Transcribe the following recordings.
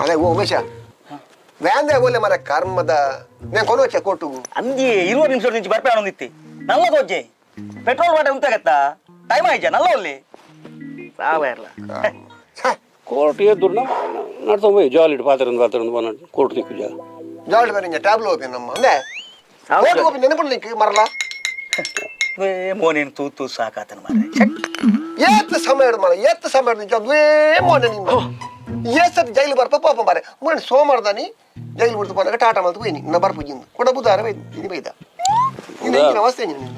ಅದೇ ಓ ಉಮೇಶ ವ್ಯಾಂದೆ ಓಲೆ ಮರ ಕರ್ಮದ నేను ಕೊನೊಚ್ಚೆ ಕೋರ್ಟುಗು. ಅಂದಿ 20 ನಿಮಿಷ నుంచి ಬರ್ಪೆ ಒಂದಿತ್ತಿ ನಲ್ಲ ತೋಜೆ ಪೆಟ್ರೋಲ್ ಬಾಟೆ ಉಂತಾಗತ್ತ ಟೈಮ್ ಆಯ್ಜ ನಲ್ಲ ಒಲ್ಲಿ ಸಾವ ಇರ್ಲ. ಛೆ, ಕೋರ್ಟ್ ಎದುರು ನಡ್ತೊಂಬ ಜಾಲಿಡ್ ಪಾತ್ರ ಪಾತ್ರ ಪೋನ ಕೋರ್ಟ್ ದಿಕ್ಕು ಜಾ. ಜಾಲ್ಡ್ ಬೇರೆ ಟ್ಯಾಬ್ಲು ಓಪಿ ನಮ್ಮ ಅಂದೆ ಸಾವು. ಕೋರ್ಟ್ ಓಪಿ ನೆನಪುಂಡು ನಿಂಕ್ ಮರಲ. ಏ ಮೋನೇನು ತೂ ತೂ ಸಾಕಾತನ ಮಾರ್ರೆ. ಏತ್ ಸಮಯ ಹಿಡ್ದು ಮಾರ ಏತ್ ಸಮಯ ಹಿಡ್ದು ಅದುವೇ ಮೋನೆ ನಿನ್ನ ಏತ್ ಸತಿ ಜೈಲು ಬರ್ಪ ಪಾಪ ಮಾರೆ ಮೊನ್ನೆ ಸೋಮವಾರದಾನಿ ಜೈಲು ಬಿಡ್ತು ಪೋನಾಗ ಟಾಟಾ ಮಲ್ತು ಹೋಯ್ನಿ ನಾ ಬರ್ಪುಜಿಂದು ಕೂಡ ಬುಧಾರ ಬೈದು ಇನಿ ಬೈದ ನಿನ್ನ ಇಂಚಿನ ಅವಸ್ಥೆ ಇಂಚಿನ ನಿನ್ನ.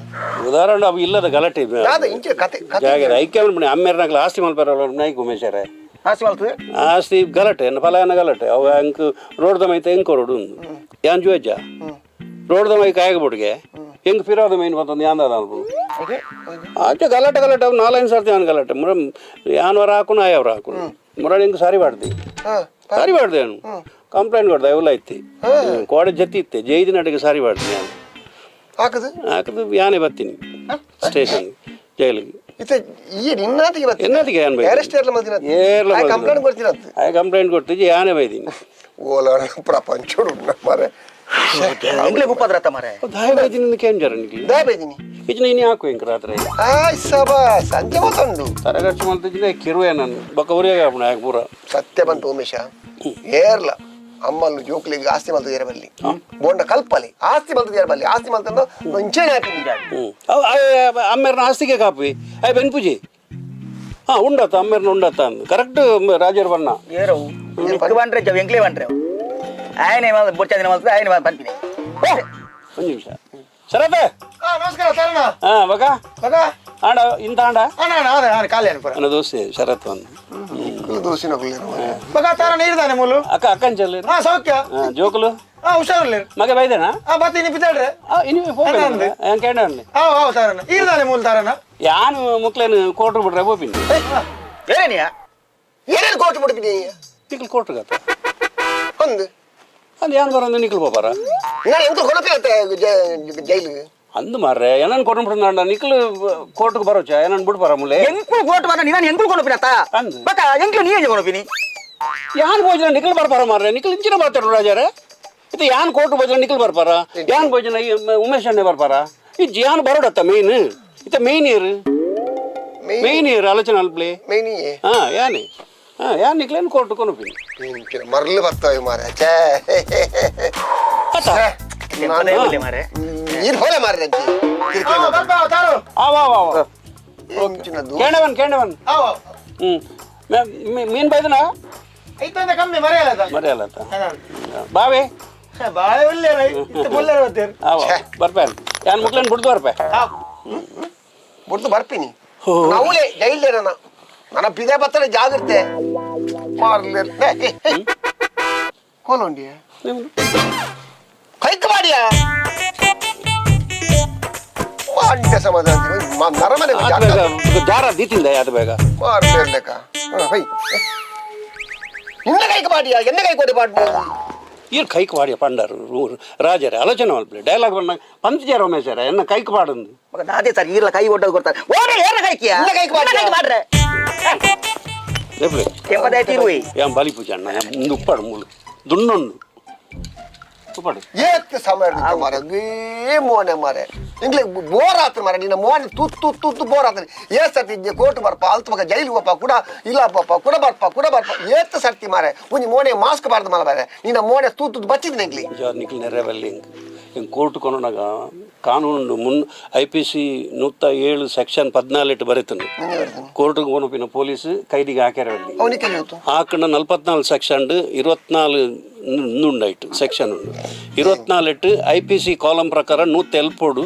ಉದಾಹರಣೆ ಅವು ಇಲ್ಲದ ಗಲಾಟೆ. ದಾದ ಇಂಚಿನ ಕತೆ ಕತೆ. ಜಾಗ ಐಕ್ಯ ಮನೆ ಅಮ್ಮೇರ್ನಾಗ್ಲ ಆಸ್ತಿ ಮಲ್ಪಾರ ನಾಯ್ಕು ಉಮೇಶರೇ. ಆಸ್ತಿ ಮಲ್ತು. ಆಸ್ತಿ ಗಲಾಟೆ ಎನ್ನ ಫಲಾನ ಗಲಾಟೆ ಅವು ಅಂಕ್ ರೋಡ್ದ ಮೈತ ಹೆಂಗ್ ಕೊರೋಡು ಯಾನ್ ಜೋಜ ರೋಡ್ದ ಮೈ ಕಾಯಕ ಬುಡ್ಗೆ ಹೆಂಗ್ ಫಿರೋದ ಮೈನ್ ಬಂತಂದು ಯಾಂದ ಆಚೆ ಗಲಾಟೆ ಗಲಾಟೆ ಅವು ನಾಲ್ಕೈದು ಸರ್ತಿ ಯಾನ್ ಗಲಾಟೆ ಮುರ ಯಾನ್ವರ ಹಾಕುನು ಆಯವ್ರ ಹಾಕುನು ಮುರಳಿ ಹಿಂಗೆ ಸಾರಿ ಮಾಡ್ದಿ. ಹಾ. ಸಾರಿ ಮಾಡ್ದೆ ನಾನು ಕಂಪ್ಲೇಂಟ್ ಕೊಡ್ದೆ ಅವೆಲ್ಲ ಇತ್ತಿ ಕೋಡೆ ಜೊತೆ ಇತ್ತೆ ಜೈದಿನ ಅಡಿಗೆ ಸಾರಿ ಮಾಡ್ತೀನಿ ನಾನು. ಹಾಕದು. ಹಾಕದು ಯಾನೇ ಬರ್ತೀನಿ ಸ್ಟೇಷನ್ ಜೈಲಿಗೆ. ಇತ್ತೆ ಈ ನಿನ್ನಾತಿಗೆ ಬತ್ತಿ. ಎನ್ನತಿಗೆ ಯಾನ್ ಬೈದಿ? ಅರೆಸ್ಟ್ ಏರ್ಲ ಮಲ್ತಿನ. ಏರ್ಲ ಮಲ್ತಿನ. ಕಂಪ್ಲೇಂಟ್ ಕೊಡ್ತೀನಂತ. ಆಯ್ ಕಂಪ್ಲೇಂಟ್ ಕೊಡ್ತಿದ್ದೆ ಯಾನೇ ಬೈದೀನಿ. ಓಲ ಪ್ರಪಂಚಡು ಮಾರೆ. ಎಂಗ್ಲೆ ಉಪ್ಪದ್ರತ್ತ ಮಾರ್ರೆ. ದಾಯ ಬೈದಿನಿ ಕೇಂಜರ ನಿಕ್ಲಿ. ದಾಯ ಬೈದಿನಿ. ಇಜ್ನ ಇನಿ ಹಾಕು ಇಂಕ ರಾತ್ರಿ. ಆಯ್ ಸಬಾ ಸಂಜೆ ಮತ್ತೊಂದು. ತರಗರ್ಚು ಮಲ್ತಿದ್ದೆ ಕಿರುವೆ ನಾನು ಬೊಕ್ಕ ಉರಿಯಾಗ ಆಪುಣ ಯಾಕೆ ಪೂರ. ಸತ್ಯ ಬಂತು ಉಮೇಶ ಏರ್ಲ ಅಮ್ಮಲ್ಲು ಜೋಕ್ಲಿಗೆ ಆಸ್ತಿ ಮಲ್ತು ಏರಬಲ್ಲಿ ಬೋಂಡ ಕಲ್ಪಲಿ ಆಸ್ತಿ ಮಲ್ತು ಏರಬಲ್ಲಿ ಆಸ್ತಿ ಮಲ್ತಂದು ಇಂಚೇನೆ ಹಾಕಿದ್ದೀನಿ. ಹ್ಞೂ ಅಮ್ಮೇರ್ನ ಆಸ್ತಿಗೆ ಕಾಪಿ ಆಯ್ ಬೆನ್ಪುಜಿ ಹಾಂ ಉಂಡತ್ತ ಅಮ್ಮೇರ್ನ ಉಂಡತ್ತ ಅಂದು ಕರೆಕ್ಟ್ ರಾಜರ್ ಬಣ್ಣ. ಏರವು ನಿಕ್ಕು ಬಂಡ್ರೆ ಜವ್ ಎಂಗ್ಲೆ ಬಂಡ್ರೆ ಆಯನೆ ಬೊಚ್ಚ ದಿನ ಮಲ್ತು ಆಯನೆ ಬಂತೀನಿ. ಒಂದು ನಿಮಿಷ ಶರತ್. ನಮಸ್ಕಾರ ತರಣ. ಹಾಂ ಬಗ. ಮಗ. ಆಂಡ ಇಂತ ಆಂಡ. ಅಣ್ಣ ಅಣ್ಣ ಅದೇ ಅಣ್ಣ ಖಾಲಿ ಅನ್ಪುರ. ನನ್ನ ದೋಸ್ತಿ ಶರತ್ ಒಂದು. ದೋಸಿನ ಕುಲ್ಲೇನು. ಮಗ ತಾರಣ ಇರ್ದಾನೆ ಮೂಲು. ಅಕ್ಕ ಅಕ್ಕಂಚಲ್ಲಿ. ಹಾ ಸೌಖ್ಯ. ಹಾಂ ಜೋಕುಲು. ಹಾ ಹುಷಾರಿಲ್ಲ. ಮಗ ಬೈದೇನಾ? ಹಾ ಬತ್ತೀನಿ ಪಿತಾಡ್ರೆ. ಇನ್ನು ಅಣ್ಣ. ಕೇಂದ್ರ. ಹಾ ಹಾ ತಾರಣ ಇರ್ದಾನೆ ಮೂಲು ತಾರಣ. ಯಾನು ಮುಕ್ಲೇನು ಕೋಟ್ರು ಬಿಡ್ರೆ ಬೋಪಿನಿ. ಏನೇನಿಯಾ? ಏನೇನು ಕೋರ್ಟ್ ಬಿಡ್ತೀನಿ? ನಿಕ್ಲು ಕೋಟ್ರು ಗತ್ತ. ಒಂದು. ಅಂದ್ ಯಾನ್ ಬರಂದು ನಿಕ್ಲು ಬೋಪಾರ. ನಾನು ಎಂತ ಕೊಡಪೆ ಅಂತ ಜೈಲಿಗೆ. ಅಂದು ಮಾರ್ರೆ ಏನನ್ ಕೊಟ್ಟು ಬಿಡ್ತಾಂಡ ನಿಕ್ಲು ಕೋರ್ಟ್ಗೆ ಬರೋಚ ಏನನ್ ಬಿಡ್ಪಾರ ಮುಲ್ಲೆ. ಎಂಕುಲು ಕೋರ್ಟ್ ಬಂದ ನೀನು ಎಂಕುಲು ಕೊನಪಿನತ್ತ. ಅಂದು. ಬಕ ಎಂಕ್ಲು ನೀ ಕೊನಪಿನಿ. ಯಾನ್ ಭೋಜನ ನಿಕ್ಲು ಬರ್ಪಾರ ಮಾರ್ರೆ ನಿಕ್ಲು ಇಂಚಿನ ಮಾತಾಡು ರಾಜಾರೆ ಇದು ಯಾನ್ ಕೋರ್ಟ್ ಭೋಜನ ನಿಕ್ಲು ಬರ್ಪಾರ ಯಾನ್ ಭೋಜನ ಈ ಉಮೇಶ್ ಅಣ್ಣೆ ಬರ್ಪಾರ ಈ ಜಿಯಾನ್ ಬರೋಡತ್ತ ಮೇನ್ ಇತ್ತ ಮೇನ್ ಇರು ಮೇನ್ ಇರು ಆಲೋಚನೆ ಅಲ್ಪ್ಲಿ. ಮೇನಿ. ಹಾ ಯಾನೆ ಹಾ ಯಾನ್ ನಿಕ್ಲೇನು ಕೋರ್ಟ್ ಕೊನಪಿನಿ. ಮರಳು ಬರ್ತಾವೆ ಮಾರ ಛೇ. ಅತ್ತ. ಮಾರ್ರೆ. ನೀರು ಹೋಲೆ ಮಾರ್ರೆ ಅಂತಿ. ಬರ್ಪ ತಾರು. ಆ ವಾ ವಾ ವಾ. ಇಂಚಿನದ್ದು. ಕೇಂಡವನ್ ಕೇಂಡವನ್. ಆವ. ಹ್ಮ್ ಮೀನ್ ಬೈದನಾ? ಐತಂದೆ ಕಮ್ಮಿ ಮರೆಯಲ್ಲ. ಮರೆಯಲ್ಲತ್ತ ಬಾವೆ. ಬಾಳೆ ಉಲ್ಲೇರ ಇತ್ತ ಬುಲ್ಲೇರ ಬತ್ತೀರ್. ಆವ ಬರ್ಪೆ ಯಾನ್ ಮುಕ್ಲೇನು ಬಿಡ್ದು ಬರ್ಪೆ. ಬುಡ್ದು ಬರ್ತೀನಿ ನಾವುಲೇ ಜೈಲೇ ನನ್ನ ನನ್ನ ಪಿದೆ ಬತ್ತಲೆ ಜಾಗ್ರತೆ ಮಾರ್ಲೆ ಕೋಲೊಂಡಿಯ ಕೈಕ್ ಮಾಡಿಯ ಮಾಂಡ್ಯ ಸಮಾಧಾನ ನರಮನೆ. ಆತ್ ಬೇಗ ಜಾರ ದೀತಿಂದ ಆತ ಬೇಗ. ಮಾರ್ಲೆ ಲೆಕ್ಕ ಹೈ ನಿನ್ನ ಕೈಕ್ ಮಾಡಿಯ ಎನ್ನ ಕೈ ಕೊಡಿ ಪಾಡ್. ಈರ್ ಕೈಕ್ ವಾಡಿಯ ಪಂಡರು ರಾಜರೇ ಆಲೋಚನೆ ಮಲ್ಪಲೆ ಡೈಲಾಗ್ ಬಣ್ಣ ಪಂಚಜಾರ ಉಮೇಶರ ಎನ್ನ ಕೈಕ್ ಪಾಡಂದು. ಮಗ ದಾದೆ ಸರ್ ಈರ್ಲ ಕೈ ಒಡ್ಡದು ಕೊಡ್ತಾರೆ ಓರೆ ಏರ್ಲ ಕೈಕಿಯಾ. ಇಲ್ಲ ಕೈಕ್ ಮಾಡ್ರೆ. ಕೈಕ್ ಮಾಡ್ರೆ. ಎಪ್ಲೆ. ಕೆಂಪದಾಯ್ತು ಇರುವೆ. ಯಾನ್ ಬಲಿ ಪೂಜೆ ಅಣ್ಣ ಮುಂದೆ ಉಪ್ಪಾಡು ಮೂಲು ದುಣ್ಣುಂಡು ಉಪ್ಪಾಡು. ಏತ್ ಸಮಯ ಮಾರೆ ಏ ಮೋನೆ ಮಾರೆ ಇಂಗ್ಲೆ ಬೋರ್ ಆತು ಮಾರೆ ನಿನ್ನ ಮೋನೆ ತೂತ್ ತೂತ್ ತೂತು ಬೋರ್ ಆತು ಏ ಸರ್ತಿ ಕೋರ್ಟ್ ಬರ್ಪ ಅಲ್ತ ಮಗ ಜೈಲು ಹೋಪ ಕೂಡ ಇಲ್ಲ ಪಾಪ ಕೂಡ ಬರ್ಪ ಕೂಡ ಬರ್ಪ ಏತ್ ಸರ್ತಿ ಮಾರೆ ಒಂಜಿ ಮೋನೆ ಮಾಸ್ಕ್ ಬಾರ್ದು ಮಾಲ ಮಾರೆ ನಿನ್ನ ಮೋನೆ ತೂತ್ ತೂತು ಬಚ್ಚಿದ್ ಇಂಗ್ಲಿ. ನಿಜ ನಿಖಿಲ್ ನೆರೆವಲ್ಲಿ ಹಿಂಗೆ ಹಿಂಗೆ ಕೋರ್ಟ್ ಕೊನೊನಗ ಕಾನೂನು ಮುನ್ ಐಪಿಸಿ 107 ಸೆಕ್ಷನ್ 14 ಬರೀತಾನೆ. ಕೋರ್ಟ್ಗೆ ಕೊನಪಿನ ಪೊಲೀಸ್ ಕೈದಿಗೆ ಹಾಕ್ಯಾರವಲ್ಲಿ. ಅವನಿಗೆ ಗೊತ್ತು. ಆಕಣ 44 ಸೆಕ್ಷನ್ 24 ಉಂಡಾಯ್ತು ಸೆಕ್ಷನ್ ಉಂಡು 24 ಐಪಿಸಿ ಕಾಲಂ ಪ್ರಕಾರ ನೂತ್ತ ಎಲ್ಪೋಡು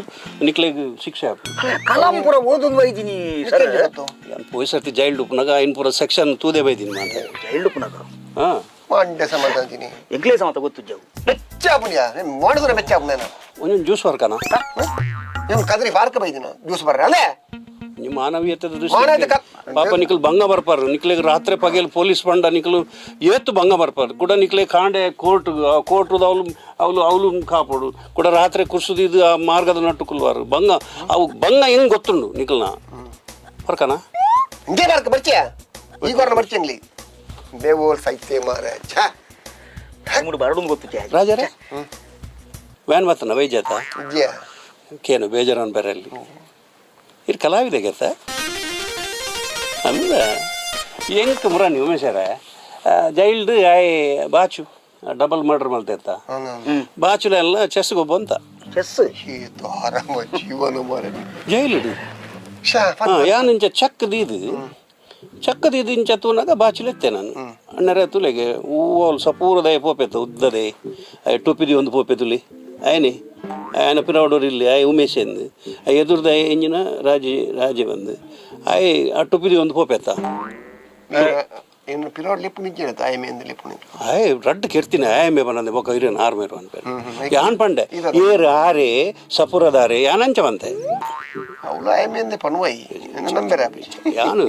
ನಿಕ್ಲೆಗ್ ಶಿಕ್ಷೆ ಆಪುಂಡು. ಕಲಾಂಪುರ ಓದೊಂದು ಬೈದಿನಿ ಸರ್. ಗೊತ್ತು. ಯಾನ್ ಪೋಯ್ ಸರ್ತಿ ಜೈಲ್ಡ್ ಉಪ್ಪುನಾಗ ಐನ್ ಪೂರ ಸೆಕ್ಷನ್ ತೂದೆ ಬೈದಿನಿ ಮಾತ. ಜೈಲು ಪುನಗ. ಹಾಂ. ಮಂಡ್ಯ ಸಮಾಧಾನ. ಎಂಕ್ಲೇ ಸಮತ ಗೊತ್ತು ಜವು. ಮೆಚ್ಚಾಪುನಿಯ ಮೋಣದ ಮೆಚ್ಚಾಪುನ. ಒಂದೊಂದು ಜ್ಯೂಸ್ ವರ್ಕನ. ನಿಮ್ ಕದ್ರಿ ಪಾರ್ಕ್ ಬೈದಿನ ಜ್ಯೂಸ್ ಬರ್ರ ಅಲ್ಲೇ. ನಿಮ್ಮ ಮಾನವೀಯತೆದ ಮಾನವೀಯತೆ ದೃಷ್ಟಿ ಪಾಪ ನಿಕ್ಲು ಭಂಗ ಬರ್ಪಾರು ನಿಕ್ಲೆಗ್ ರಾತ್ರಿ ಪಗಲ್ ಪೊಲೀಸ್ ಬಂಡ ನಿಕ್ಲು ಏತ್ತು ಭಂಗ ಬರ್ಪಾರು ಕೂಡ ನಿಕ್ಲೆ ಕಾಂಡೆ ಕೋರ್ಟ್ ಕೋರ್ಟ್ ಅವಲು ಅವಲು ಅವಲು ಕಾಪೋಡು ಕೂಡ ರಾತ್ರಿ ಕುರ್ಸುದಿದ್ದು ಆ ಮಾರ್ಗದ ನಟ್ಟು ಕುಲ್ವಾರು ಭಂಗ ಅವು ಭಂಗ ಹೆಂಗ್ ಗೊತ್ತುಂಡು ನಿಕ್ಲ್ನ ಬರ್ಕನ. ಹಿಂಗೆ ಪಾರ್ಕ್ ಬರ್ತೀಯ ಈಗ ಬರ್ತೀಯ ಇಂಗ್ಲಿ ಬೇವೋಲ್ ಸೈತೆ ಮಾರೆ ಛೇ. ಮೂಡು ಬರಡು ಗೊತ್ತು ರಾಜರೇ, ವ್ಯಾನ್ ಬತ್ತನ ವೈಜಾತ? ಇಜ್ಜಿಯ. ಕೇನು ಬೇಜಾರನ್ ಬೇರೆ ಅಲ್ಲಿ ಇರ್ ಕಲಾವಿದ ಗೆತ್ತ ಅಂದ ಎಂಕ್ ಮುರಾನಿ ಉಮೇಶರ ಜೈಲ್ಡ್ ಆಯ್ ಬಾಚು ಡಬಲ್ ಮರ್ಡರ್ ಮಲ್ತೆತ್ತ. ಬಾಚುಲ ಎಲ್ಲ ಚೆಸ್ ಗೊಬ್ಬ ಅಂತ. ಚೆಸ್? ಈತು ಆರಾಮ ಜೀವನ ಮಾರೆ. ಜೈಲ್ಡ್. ಶಾ. ಯಾನ್ ಇಂಚ ಚಕ್ ದೀದು ಚಕ್ ದೀದು ಇಂಚ ತೂನಾಗ ಬಾಚುಲೆತ್ತೆ ನಾನು ಅಣ್ಣರೇ ತುಲೆಗೆ ಹೂವು ಸಪೂರದಯ ಪೋಪೆತ್ತ ಉದ್ದದೆ ಆಯ್ ಟೊಪಿದಿ ಒಂದು ಪೋಪೆ ತುಲಿ ಆಯ್ನೆ ಆಯನ ಪಿರಾವಡೋರು ಇಲ್ಲಿ ಆಯ್ ಉಮೇಶ್ ಎಂದು ಆಯ್ ಎದುರ್ದ ಎಂಜಿನ ರಾಜಿ ರಾಜಿ ಬಂದು ಆಯ್ ಆ ಟೊಪಿದಿ ಒಂದು ಪೋಪೆತ್ತ. ಇನ್ನು ಪಿರೋಡ್ ಲಿಪ್ಪು ನಿಂಚೆ ತಾಯಿ ಮೇಂದ ಲಿಪ್ಪು ನಿಂಚೆ. ಆಯ್ ರಡ್ಡು ಕೆರ್ತೀನಿ ಆಯ್ ಮೇ ಬಂದೆ ಬೊಕ್ಕ ಇರೇನು ಆರು ಮೇರು ಅನ್ಪೇರು. ಹ್ಮ್. ಯಾನ್ ಪಂಡೆ. ಇದಲ್ಲ. ಏರು ಆರೆ ಸಪುರದಾರೆ ಯಾನಂಚ ಬಂತೆ. ಅವಳು ಆಯ ಮೇಂದೆ ಪನ್ವೈ ನಂಬರೆ ಆಪಿ. ಯಾನು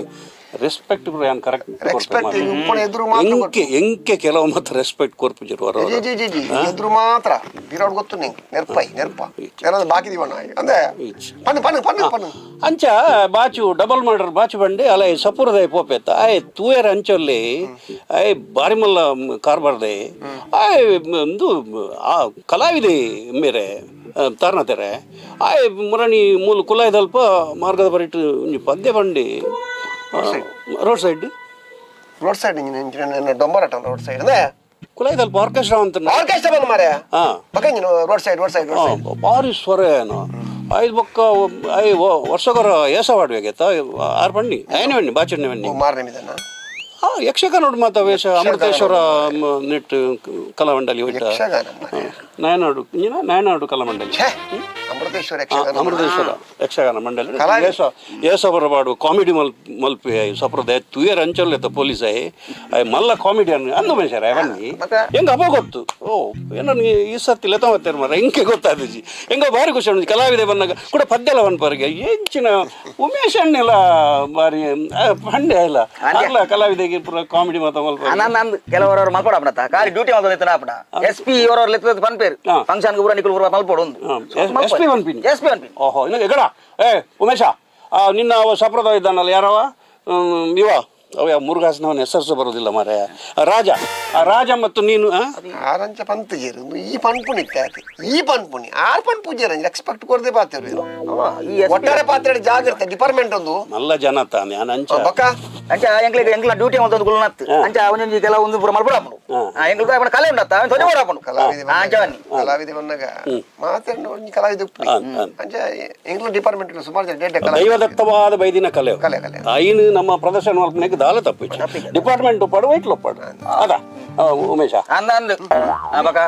ರೆಸ್ಪೆಕ್ಟ್ ಯಾನ್ ಕರೆಕ್ಟ್. ರೆಸ್ಪೆಕ್ಟ್ ಉಪ್ಪಣ ಎದುರು ಮಾತ್ರ. ಎಂಕೆ ಎಂಕೆ ಕೆಲವು ಮಾತ್ರ ರೆಸ್ಪೆಕ್ಟ್ ಕೊರ್ಪುಜಿರು. ಜಿ ಜಿ ಜಿ ಜಿ, ಎದುರು ಮಾತ್ರ ಬಿರೋಡ್ ಗೊತ್ತು ನಿಂಗೆ ನೆರ್ಪೈ ನೆರ್ಪ ಏನಾದ್ರು ಬಾಕಿ ದಿವಣ ಅಂದೆ. ಪನ್ನು ಪನ್ನು ಪನ್ನು ಪನ್ನು. ಅಂಚ ಬಾಚು ಡಬಲ್ ಮರ್ಡರ್ ಬಾಚು ಬಂಡೆ ಅಲ್ಲ ಸಪುರದಯ ಪೋಪೆತ್ತ ಆಯ್ ತೂಯರ ಅಂಚಲ್ಲಿ ಆಯ್ ಬಾರಿ ಮಲ್ಲ ಕಾರ್ಬಾರ್ದೆ ಆಯ್ ಒಂದು ಆ ಕಲಾವಿದೆ ಮೇರೆ ತಾರನತೆರೆ ಆಯ್ ಮುರಣಿ ಮೂಲ ಕುಲಾಯ್ದಲ್ಪ ಮಾರ್ಗದ ಬರಿಟ್ಟು ಒಂಜಿ ಪದ್ಯ ಬಂಡಿ ರೋಡ್ ಸೈಡ್. ರೋಡ್ ಸೈಡ್ ಡೊಂಬರಾಟ ರೋಡ್ ಸೈಡ್ ಅಂದೆ. ಕುಲಾಯ್ದಲ್ಪ ಆರ್ಕೆಸ್ಟ್ರಾ ಅಂತ. ಆರ್ಕೆಸ್ಟ್ರಾ ಬಂದು ಮಾರೆ. ಹಾ. ಬಕ್ಕ ನೀನು ರೋಡ್ ಸೈಡ್ ರೋಡ್ ಸೈಡ್ ಆ, ರೋಡ್ ಸೈಡ್. ಭಾರಿ ಸ್ವರ ಏನು ಐದು ಬೊಕ್ಕ I ವರ್ಷಗರ ಏಸ ವಾಡ್ಬೇಕೈತ ಆರು ಬಣ್ಣಿ ಐನೇ ಬಣ್ಣಿ ಬಾಚಣ್ಣೆ ಬಣ್ಣಿ. ಮಾರನೇ ಮಿದನ್ನ. ಆ ಯಕ್ಷಗಾನ ಮಾತ ವೇಷ ಅಮೃತೇಶ್ವರ ನೆಟ್ಟು ಕಲಾಮಂಡಲಿ ಹೋಯ್ತ. ಯಕ್ಷಗಾನ ಮಾರ್ರೆ. ನಯನಾಡು ಇಂಜಿನ ನಯನಾಡು ಕಲಾಮಂಡಲಿ. ಛೇ, ಅಮೃತೇಶ್ವರ ಯಕ್ಷಗಾನ. ಅಮೃತೇಶ್ವರ ಯಕ್ಷಗಾನ ಮಂಡಲಿ. ಕಲಾವಿ- ಏಸ ಏಸ ಬರಬಾಡು ಕಾಮಿಡಿ ಮಲ್ ಮಲ್ಪಿ ಸಪ್ರದ ತುಯರ್ ಅಂಚೊಲ್ಲೆತ್ತ ಪೊಲೀಸ್ ಆಯ್ ಆಯ್ ಮಲ್ಲ ಕಾಮಿಡಿಯನ್ ಅಂದು ಮನುಷ್ಯರ ಬನ್ನಿ. ಮತ್ತೆ? ಹೆಂಗ ಅಪ್ಪ ಗೊತ್ತು ಓ ಏನೋ ನೀ ಈ ಸರ್ತಿ ಲೆತ ಮತ್ತೆ ಮರ ಹೆಂಗೆ ಗೊತ್ತಾದಜಿ ಹೆಂಗೋ ಭಾರಿ ಖುಷಿ ಉಂಟು. ಕಲಾವಿದೆ ಬಂದಾಗ ಕೂಡ ಪದ್ಯಲ ಪರಿಗೆ ಎಂಚಿನ ಉಮೇಶ್ ಅಣ್ಣೆಲ್ಲ ಭಾರಿ ಹಂಡೆ ಇಲ್ಲ ಅಲ್ಲ ಕಲಾವಿದೆಗೆ ಪೂರ ಕಾಮಿಡಿ ಮಾತ ಮಲ್ಪ. ನಂದು ಕೆಲವರವ್ರು ಮಲ್ಪಡ ಅಪ್ಪಣತ್ತ ಖಾಲಿ ಡ್ಯೂಟಿ ಮಾಡ್ತದೆ ಅಪ್ಪಣ ಎಸ್ ಪಿ ಇವರವ್ರು ಲೆತ್ತದ ಪನ್ಪೇರು. ಫಂಕ್ಷನ್ ಪೂರ ನಿಕುಲ್ ಪೂರ ಮಲ್ಪೋಡು. ಎಸ್ ಪಿ ಪನ್ಪಿನಿ. ಎಸ್ ಪಿ ಪನ್ಪಿನಿ. ಓಹೋ ಇನ್ನು ಎಗಡ ಏ ಉಮೇಶ ಆ, ನಿನ್ನ ಅವ ಸಪ್ರದ ಇದ್ದಾನಲ್ಲ ಯಾರವ ಇವ ಅವ ಯಾವ ಮುರುಘಾಸನವನ ಹೆಸರು ಬರೋದಿಲ್ಲ ಮಾರಾಯ ಆ, ರಾಜ ಆ ರಾಜ ಮತ್ತು ನೀನು ಆ? ಆರಂಚ ಪಂತಜೇರು ಈ ಪನ್ಪುಣಿ ಇತ್ತೆ ಈ ಪನ್ಪುಣಿ ಆರ್ ಪನ್ಪುಜೇರು ಎಕ್ಸ್ಪೆಕ್ಟ್ ಕೊರದೆ ಪಾತ್ರ. ಈ SP ಒಟ್ಟಾರೆ ಪಾತ್ರ ಜಾಗ್ರತೆ ಡಿಪಾರ್ಟ್ಮೆಂಟ್ ಒಂದು. ಮಲ್ಲ ಜನ ತಾನೆ ನಾನು ಅಂಚ. ಬಕ್ಕ. ಅಂಚ ಎಂಕ್ಲೆಗ್ ಎಂಕ್ಲ ಡ್ಯೂಟಿ ಮಾಡ್ತಂದು ಗುಲ್ನತ್ ಅಂಚ ಅವನೊಂಜಿ ಕೆಲವು ಒಂದು ಪೂರ ಮಲ್ಪಡ ಅಪ್ಪಣು. ಎಂಕ್ಲ ಅವನ ಕಲೆ ಉಂಡತ್ತ ಅವನ ತೊಡೆ ಅಪ್ಪಣು. ಕಲಾವಿದೆ. ಅಂಚ ಬನ್ನಿ. ಕಲಾವಿದೆ ಬಂದಾಗ ಮಾತಾಡ ಒಂಜಿ ಕಲಾವಿದ ಉಪ್ಪು. ಅಂಚ ಇಂಗ್ಲಿಷ್ ಡಿಪಾರ್ಟ್ಮೆಂಟ್ ಸುಮಾರು ಜನ ಡೇಟೆ ಕಲಾವಿದ. ದೈವದತ್ತವಾದ ಬೈದಿನ ಕಲೆ. ಕಲೆ, ಕಲೆ. ಐನು ನಮ್ಮ ಪ್ರದರ್ಶನ ಮಲ್ಪನೆಗೆ ದಾಲ ತಪ್ಪು ಡಿಪಾರ್ಟ್ಮೆಂಟ್ ಒಪ್ಪಾಡು ವೈಟ್ಲು ಒಪ್ಪಾಡು ಅದ ಆ, ಉಮೇಶ. ಅಂದ ಅಂದು ಆ ಬಕ.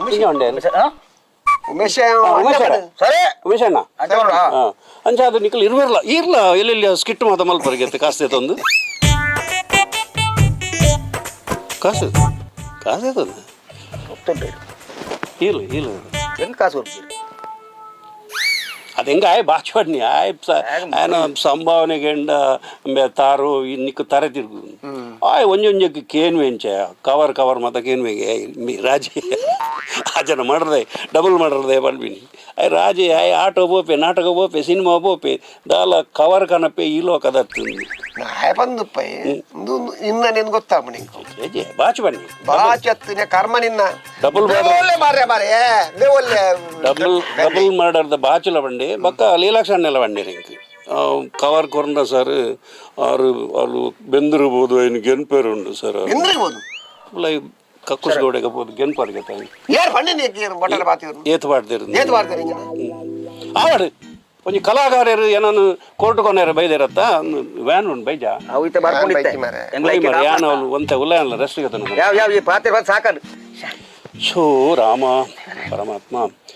ಹಿಂಗೆ ಉಂಡೆ. ಉಮೇಶ. ಉಮೇಶ. ಸರಿ. ಉಮೇಶ ಅಣ್ಣ. ಅಂಚ ಬರೋಣ. ಆ, ಅಂಚ ಅದು ನಿಕಲ್ ಇರ್ವಿರ್ಲ ಇರ್ಲ ಎಲ್ಲೆಲ್ಲಿ ಸ್ಕಿಟ್ ಮಾತ ಮಲ್ಪರಿಗೆ ಕಾಸ್ತೆ ತಂದು ಕಾಸು ಕಾಸೆ ತಂದು. ಗೊತ್ತುಂಟು. ಇಲ್ಲ ಇಲ್ಲ. ಹೆಂಗ್ ಕಾಸು ಕೊಡ್ತೀರಿ? ಅದು ಹೆಂಗ ಆಯ್ ಬಾಚವಾಡ್ನಿ ಆಯ್ ಆಯನ ಸಂಭಾವನೆ ಗೆಂಡ ತಾರು ನಿಕ್ಕು ತರೆ ತಿರುಗು ಆಯ್ ಒಂಜೊಂಜಕ್ಕೆ ಕೇನ್ವೆ ಎಂಚ ಕವರ್ ಕವರ್ ಮತ ಕೇನ್ವೆಗೆ ಮಿ ರಾಜಿ ಆ ಜನ ಮಾಡ್ರದೆ ಡಬಲ್ ಮಾಡ್ರದೆ ಪನ್ಪಿನಿ ಆಯ್ ರಾಜಿ ಆಯ್ ಆಟೋ ಬೋಪೆ ನಾಟಕ ಬೋಪೆ ಸಿನಿಮಾ ಬೋಪೆ ದಾಲ ಕವರ್ ಕನಪೆ ಈ ಲೋಕದತ್ತು. ನಾಯ ಬಂದುಪ್ಪ ಇಂದು ಇನ್ನ ನಿನ್ ಗೊತ್ತಾಗ ನಿಂಗೆ. ಬಾಚು ಬನ್ನಿ. ಬಾಚತ್ತಿನ ಕರ್ಮ ನಿನ್ನ. Double border. ದೇವೊಲ್ಲೆ ಮಾರ್ರೆ ಮಾರ್ರೆ ದೇವೊಲ್ಲೆ. ಡಬಲ್ ಡಬಲ್ ಮರ್ಡರ್ದ ಬಾಚುಲ ಬಂಡಿ ಬಕ್ಕ ಲೀಲಾಕ್ಷಣ್ಣೆಲ್ಲ ಬಂಡಿ ರಿಂಕ್ ಕವರ್ ಕೊರ್ನ ಸರ್ ಆರು వాళ్ళు ಬೆಂದಿರ್ಬೋದು ఆయన ಗೆನ್ಪೇರು ಉಂಡು ಸರ್. ಎಂದ್ರಿರ್ಬೋದು. ಕಕ್ಕುಸ್ ಗೌಡೆಗೆ ಬೋದು ಗೆನ್ಪರ್ಗೆ ತಾಯಿ. ಯಾರು ಪಂಡಿ ನೀರು ಬಟ್ಟರೆ ಬಾತಿರು. ಏತ್ ಪಾಡ್ದಿರು. ಏತ್ ಪಾಡ್ದಿರು ಇಂಜಿನ? ಆವಡು ಒಂಜಿ ಕಲಾಕಾರರು ಏನನ್ನು ಕೋರ್ಟ್ ಕೊನೇರ ಬೈದಿರತ್ತ ವ್ಯಾನ್ ಉಂಡು ಬೈಜ. ಅವು ಇತ್ತೆ ಬರ್ಕೊಂಡಿತ್ತೆ. ಬೈಕಿ ಮಾರ್ರೆ. ಎಂಗ್ಲ ಐಕೆ. ಯಾನ್ ಅವನು ಒಂತೆ ಉಲ್ಲ ರೆಸ್ಟ್ ಯಾವ ಯಾವ ಈ ಪಾತ್ರೆ ಬಂದು ಸಾಕಂಡು. ಶೋ ರಾಮ ಪರಮಾತ್ಮ.